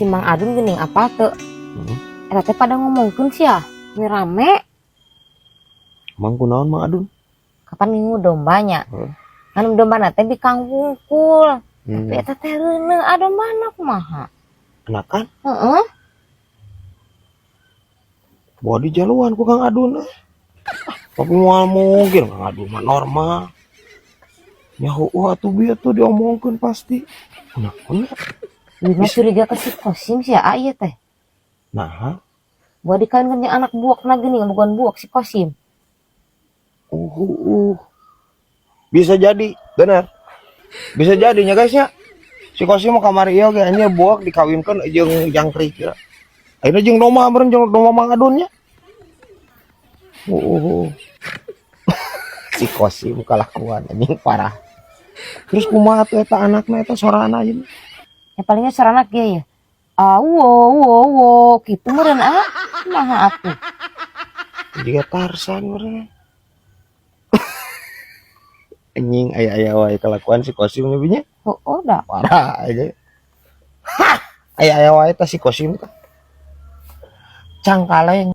Si Mang Adun geuning apa teu? Hmm. Eta teh pada ngomongkeun sia. Ini rame. Emang kunaon Mang Adun? Kapan ngingu dombanya? Heeh. Anu domba teh bikang wungkul. Tapi eta teh reuneuh ah dombana, kumaha? Enakan? Heeh. Bawa dijaluan ku Kang Adun, eh. Ah, tapi moal mungkin, Kang Adun mah normal. Ya heueuh atuh, bieu tuh diomongkeun pasti. Kunaon ya? Ieu mah curiga ke si Kosim sia ah ieu teh. Nah, Buat dikawinkeun jeung anak buakna geuning, bukan buak si Kosim. Bisa jadi, benar. Bisa jadi nya, guys, nya. Si Kosim mau kamari ieu ge anjir buak dikawinkeun jeung jangkrik ya. Ayeuna jeung domba meureun, jeung domba Mang Adun nya. Si Kosim kalakuan anjing parah. Terus kumaha tuh eta anakna eta sorana ayeuna? Ya palingnya sorana kieu ya. Ah, wo wo wo kitu meureun ah. Kumaha atuh? Jiga Tarsan meureun. Anjing, aya-aya wae kelakuan si Kosim nya. Heueuh da. Parah aja. Hah, aya-aya wae tah si Kosim teh. Cangkaleng.